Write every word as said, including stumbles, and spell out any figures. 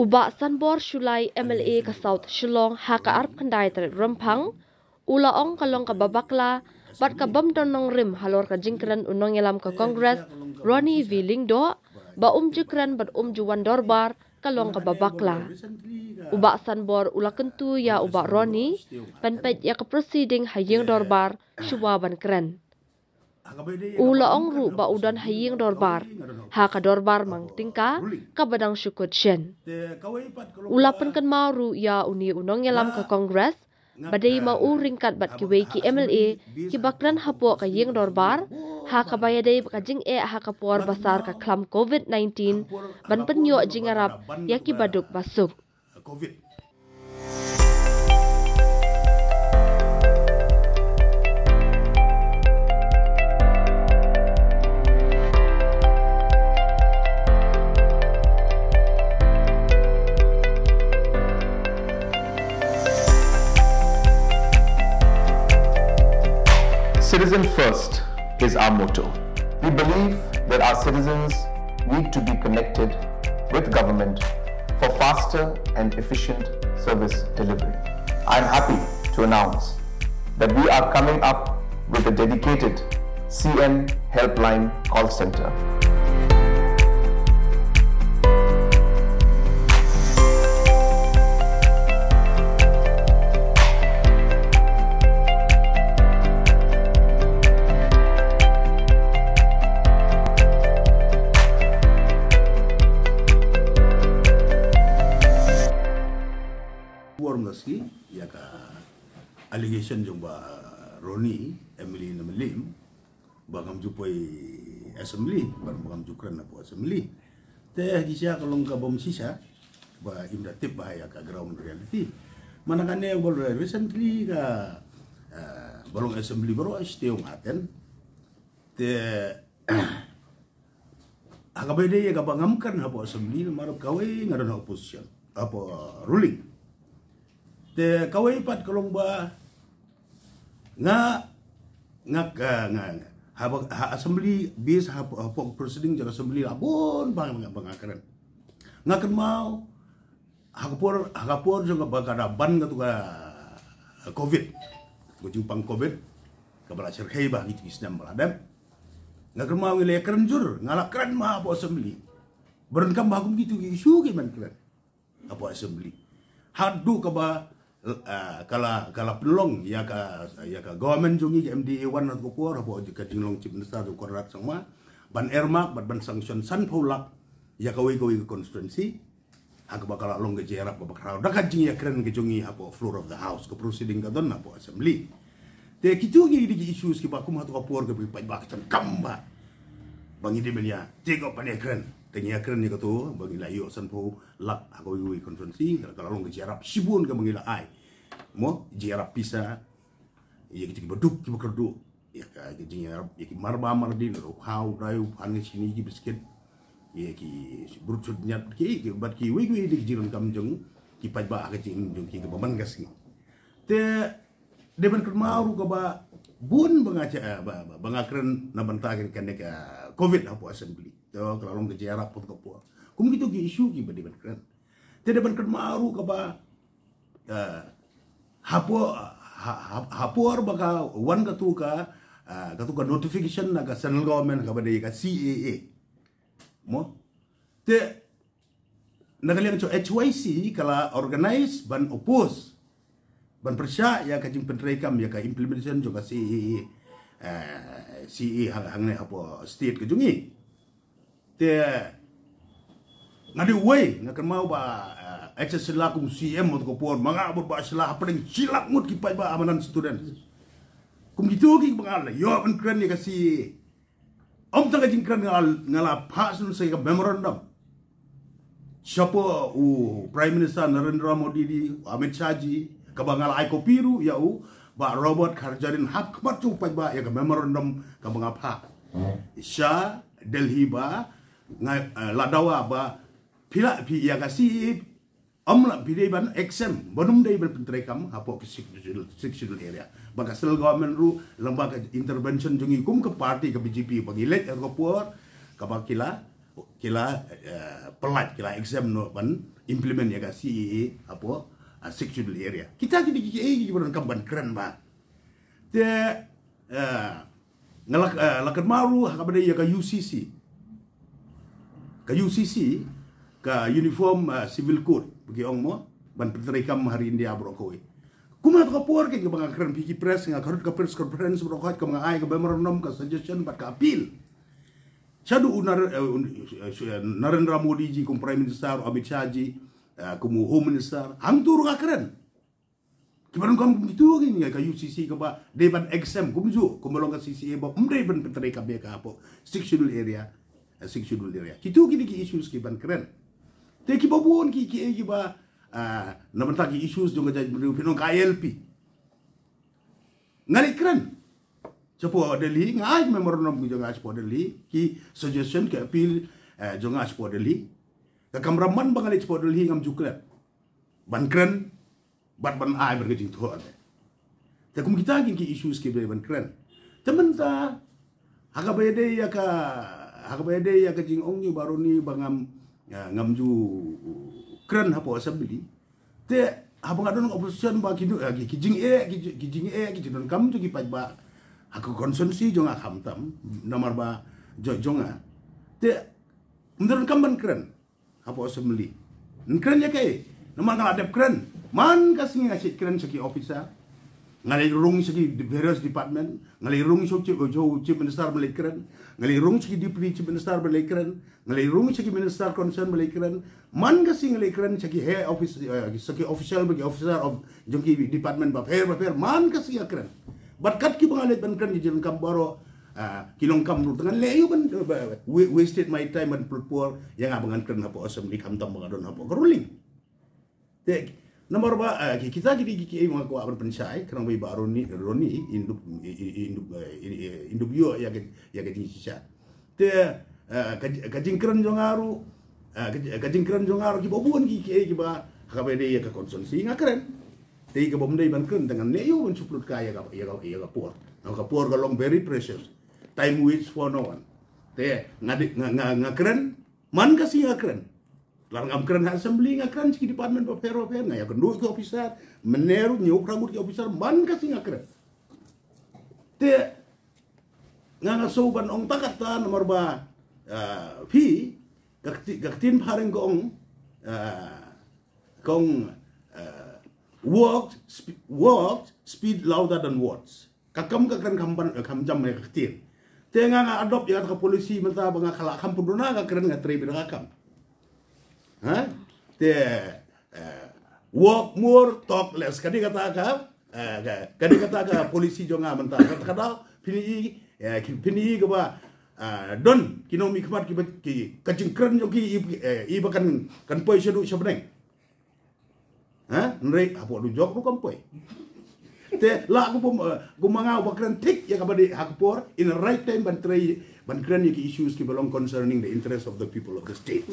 U Bah Sanbor Shullai, M L A ka South Shillong, ha ka arphew khyndai tarik Rymphang, u la ong ka long kaba bakla bad ka bym don nongrim halor ka jingkren u nongïalam ka Congress, Ronnie V Lyngdoh, ba um ju kren bad um ju wan dorbar, ka long kaba bakla. U Bah Sanbor u la kyntu ïa u Bah Ronnie ban peit ïa ka proceeding ha ïing dorbar shuwa ban kren. U la ong ruh ba u don ha ïing dorbar, ha ka dorbar mang tyngka kaba dang shu kut shen. U la pynkynmaw ruh ïa une u nongïalam ka Congress, ba dei ma u ryngkat bad kiwei ki M L A kiba kren hapoh ka ïing dorbar, ha kaba ïadei bad ka jingeh ha ka por ba sar ka khlam COVID nineteen, ban pynïoh jingïarap ïa kiba duk ba suk. Citizen first is our motto. We believe that our citizens need to be connected with government for faster and efficient service delivery. I'm happy to announce that we are coming up with a dedicated C M Helpline call center. Warm gaski ïa ka allegation jong Bah Ronnie, M L A na Mylliem, ba ngam ju poi assembly, ba ngam ju kren hapoh assembly. Te ki sha ka long ka bym shisha, ba im da tip ba ïa ka ground reality. Mana kane ba recently ka, eh, ba long assembly baroh state ong aten. Te ha kaba ïadei ïa kaba ngam kren hapoh assembly namar kawei nga don ha opposition, hapoh ruling. Te kawei pat ka long ba nga, nga, nga, nga, haba, ha assembly, bis hapoh, hapoh proceeding jong assembly la bun ba nga, ba nga kren. Nga kynmaw ha ka por, ha ka por jong kaba ka da ban katu ka COVID, ka jingpang COVID kaba la shyrkhei ba ha kito ki snem ba la dep. Nga kynmaw ngi la kren jur, nga la kren ma hapoh assembly. Ba donkam ba kum kito ki issue ki ban kren hapoh assembly. Haduh kaba, eh, ka la, ka la pynlong ïa ka, ïa ka government jong ngi ka M D A one haduh ka por, hapoh ka jinglong Chief Minister jong Conrad Sangma, ban earmark bad ban sanction sanphew lak ïa kawei kawei ka constituency. Ha kaba ka la long ka jingïarap kaba khraw da ka jingïakren ka jong ngi hapoh floor of the house, ka proceeding ka don hapoh assembly. Te kito ki dei ki issues kiba kum hato ka por kaba paidbah ki donkam ba, ba ngi dei ban ïa, te ko ban ïakren, te ngi ïakren ïa kato ba ngi la ïoh sanphew lak ha kawei kawei constituency, ka la long ka jingïarap shibun kaba ngi la ai. Mo, jingïarap pisa ïa kito kiba duk kiba kyrduh, ïa ka, ka jingïarap ïa ki marba mardin, ruh khaw, dai, u phan, shini, ki biscuit, ïa ki brut sut ñiat, ki, ki bad kiwei kiwei de ki jingdonkam jong ki paidbah ha ka jingim jong ki kaba man ka sngi. Te dei ban kynmaw ruh kaba bun ba nga, eh, ba, ba, ba nga kren na bynta kane ka COVID hapoh assembly. Te ka la long ka jingïarap hapoh ka por. Kum kito ki issue kiba dei ban kren. Te dei ban kynmaw ruh kaba, eh, hapoh, ha, ha, hapoh ba ka wan katu ka, eh, katu ka notification na ka central government kaba dei ka C A A. Mo? Te na ka liang jong H Y C ka la organize ban oppose, ban pyrshah ïa ka jingpyntreikam ïa ka implementation jong ka C A A, eh, C A A hang, hangne hapoh state ka jong ngi. Te nga dei uwei, nga kynmaw ba, eh, H S Shylla kum C M hato ka por, ma nga bad Bah Shylla hapdeng shi lak ngut ki paidbah Ammanan students. Kum kito kiba nga la ïoh ban kren ïa ka C A A. Ym tang ka jingkren, nga la, nga la phah shuh sa ïa ka memorandum shapoh u Prime Minister Narendra Modi, u Amit Shah ji, kaba nga la ai copy ruh ïa u Bah Robert Kharjarian, ha khmat jong u paidbah ïa ka memorandum kaba nga phah sha Delhi ba nga, eh, la dawa ba phi la, phi ïa ka C A A ym lah phi dei ban exempt, ba ym dei ban pyntreikam hapoh ki Sixth Schedule, Sixth Schedule area. Ba ka central government ruh lyngba ka intervention jong ngi kum ka party ka B J P ba ngi leit ha ka por kaba ki la ki la, eh, pyllait, ki la exempt noh ban implement ïa ka C A A hapoh, ah, Sixth Schedule area. Kita ki dei ki, ki, ki, kiba donkam ban kren bha. Te, eh, nga la, eh, la kynmaw ruh ha kaba dei ïa ka U C C. Ka U C C, ka Uniform, eh, Civil Code, ba ki ong mo, ban pyntreikam ha ri India baroh kawei. Kumta ka por kaba nga kren bad ki press, nga khot ka press conference baroh kawei, kaba nga ai ka memorandum, ka suggestion bad ka appeal. Shaduh u Nar-, eh, un-, eh, Narendra Modi ji kum Prime Minister, Amit Shah ji, eh, kum u Home Minister, hangto ruh nga kren. Kiba donkam kum kito ki, ka U C C kaba dei ban exempt kumjuh, kumba long ka C C A ba ym dei ban pyntreikam ïa ka hapoh Sixth Schedule area, eh, Sixth Schedule area. Kito ki dei ki issues kiban kren. Te kiba bun ki, ki, kiba, ah, na bynta ki issues jong ka jaitbynriew, phi ong ka I L P. Nga leit kren shapoh Delhi, nga ai memorandum jong nga shapoh Delhi, ki suggestion, ki appeal, eh, jong nga shapoh Delhi. Ka kamram man ba nga leit shapoh Delhi ngam ju klet ban kren bad ban ai bad ka jingthoh. Te kum kita ki, ki issues kiba dei ban kren. Te mynta ha kaba ïadei ïa ka, ha kaba ïadei ïa ka jingong jong Bah Ronnie ba ngam, eh, ngam ju kren hapoh assembly. Te haba nga don opposition ba ki, eh, ki, ki jingeh, ki, ki jingeh, ki jingdonkam jong ki paidbah ha ka constituency jong nga khamtam, namar ba jo-, jong nga. Te ym donkam ban kren hapoh assembly. Yn kren ïa kaei? Namar nga la dep kren. Man ka sngi nga shait kren sha ki officer. Nga leit rung sha ki various department. Nga leit rung sha u chief, sha u chief minister ban leit kren. Nga leit rung sha ki deputy chief minister ban leit kren. Nga leit rung sha ki minister concern ban leit kren. Man ka sngi nga leit kren sha ki heh office, eh, sha ki official, ba ki officer of jong ki department bapher bapher. Man ka sngi nga kren. Bad kat kiba nga leit ban kren ki jingdonkam baroh, ah, ki long kam ruh. Te ngan leh aïu ban, eh, wa-, wasted my time ban pynlut por ïa nga ba ngan kren hapoh assembly khamtam ba nga don hapoh ka ruling. Te namar ba, eh, ki, kita ki dei ki, ki, eh, ma nga kwah ban pynshai, khnang ba i Bah Ronnie, Ronnie in dup, i, i, in dup, eh, in, in dup ïoh ïa ka, ïa ka jingshisha. Te, eh, ka, ka jingkren jong nga ruh, eh, ka, ka jingkren jong nga ruh kiba bun ki, ki, eh, kiba ha kaba ïadei ïa ka constituency nga kren. Te kaba ym dei ban kren te ngan leh aïu ban shu pynlut ka ïa ka, ïa ka, ïa ka por. Ka por ka long very precious. Time waits for no one. Te nga dei, nga, nga, nga kren, man ka sngi nga kren. Lada ngam kren ha assembly, nga kren sha ki department bapher bapher, nga ïakynduh ki officer, mynne ruh ñiew phra ngut ki officer, man ka sngi nga kren. Te nga, nga sngew ban ong ta kata namar ba, ah, phi, ka kti-, ka ktien phareng ka ong, ah, ka ong, ah, work, sp-, work speak louder than words. Ka kam ka kren kham ban, kham jam ïa ka ktien. Te nga, nga adopt ïa ka policy mynta ba nga khlem kham pyndonkam ka kren, nga trei beit da ka kam. Ha? Te, eh, walk more, talk less. Ka dei kata ka, eh, ka, ka dei kata ka policy jong nga mynta. Kata ka dei, phin i, eh, ki, phin i kaba, eh, don ki nongmihkhmat kiba, ki, ka jingkren jong ki i, eh, i ba kan, kan poi shaduh sha bneng. Ha? Hynrei hapoh dujok ruh kam poi. Te la kumba, eh, kumba nga ba kren thik ïa kaba dei ha ka por, in the right time ban trei, ban kren ïa ki issues kiba long concerning the interest of the people of the state.